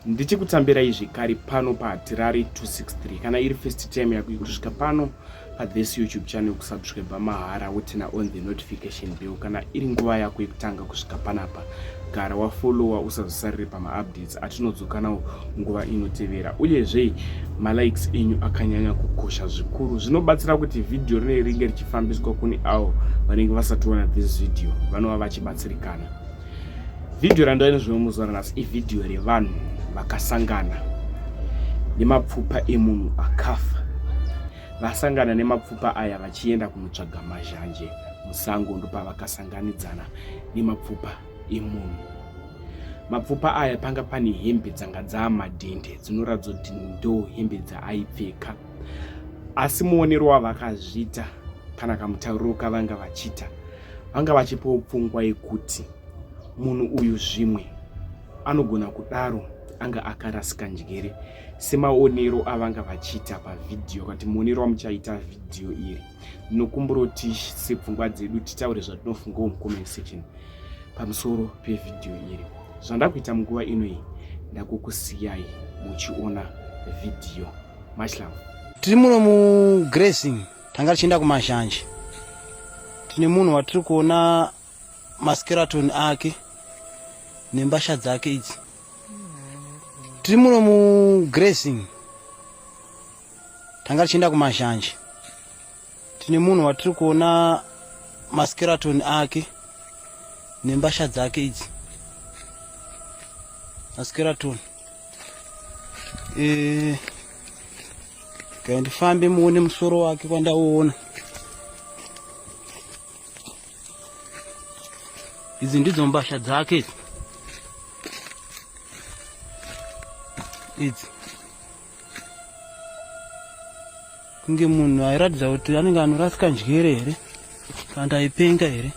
Ndichikutambirai zvekare pano paHatirari 263. Kana iri first time yako kusvika pano pathis YouTube channel, kusubscribe mahara woturn on the notification bell. Kana iri nguva yako yekutanga kusvika panapa, gara wafollowa usazosarire pamaupdates atinodzoka nawo nguva inotevera. Uyezve malikes enyu akanyanya kukosha zvikuru, zvinobatsira kuti vhidhiyo rinenge ringe richifambiswa kune avo vanenge vasationa this video, vanova vachibatsirikana. Vhidhiyo randaina zvino muzuva ranhasi ivhidhiyo revanhu vakasangana nemapfupa emunhu akafa. Vasangana nemapfupa aya vachienda kunotsvaga mazhanje musango, ndopavakasanganidzana nemapfupa emunhu. Mapfupa aya panga pane hembe dzanga dzaamadhende dzinoratidza kuti ndo hembe dzaaipfeka, asi muonero wavakazviita kana kamutauriro kavanga vachiita, vanga vachipawo pfungwa yekuti munhu uyu zvimwe anogona kudaro anga akarasika njere, semaonero avanga vachiita pavhidhiyo. Kati muonero wamuchaita vhidhiyo iri, ndinokumbura kuti sepfungwa dzedu titaure zvatinofungawo mucomment section pamusoro pevhidhiyo iri. Zvandakuita munguva ino iyi, ndakukusiyai muchiona vhidhiyo. Much love. Tiri muno mugrazing, tanga tichienda kumazhanje. Tine munhu watiri kuona maskeleton ake nembasha dzake idzi. Tiri muno mugrazing, tanga tichienda kumazhanje. Tine munhu watiri kuona maskeleton ake nembasha dzake idzi, maskeleton. Kai ndifambe muone musoro wake kwandauona. Idzi ndidzo mbasha dzake idzi, idzi kunge munhu airatidza kuti anenge anorasika njere here kana aipenga here,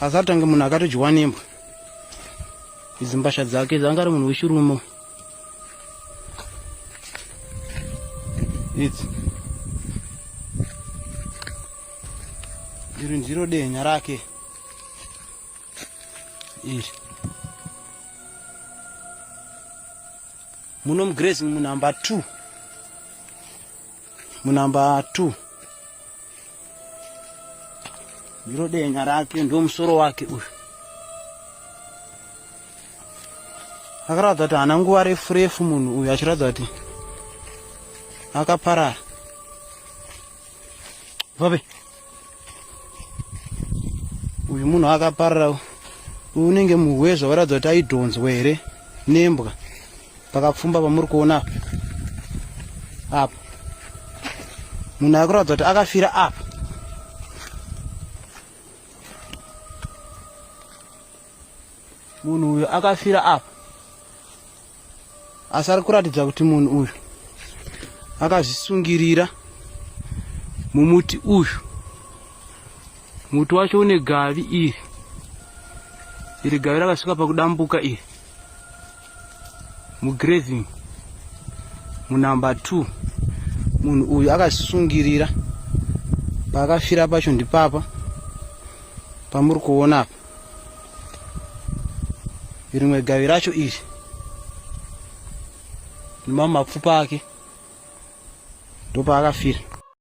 asi atange munhu akatodyiwa nembwa. Idzi mbasha dzake idzi, anga ari munhu wechirume. Idzi, iri ndiro denya rake iri muno mugrazing munumber 2, munumber 2. Ndiro denya rake, ndo musoro wake uyu. Akaratidza kuti haana nguva refu refu munhu uyu achiratidza kuti akaparara. Vabe uyu munhu akaparara uyu unenge muhwezva, waratidza kuti aidhonzwa here nembwa pakapfumba pamuri kuona apa. Apa munhu akuratidza kuti akafira apa. Munhu uyu akafira apa, asi ari kuratidza kuti munhu uyu akazvisungirira mumuti uyu. Muti wacho une gavi iri, iri gavi rakasvika pakudambuka iri. Mugrazing munumber 2 munhu uyu akazvisungirira. Paakafira pacho ndipapa pamuri kuona apa. Rimwe gavi racho iri nemamwe mapfupa ake, ndopaakafira.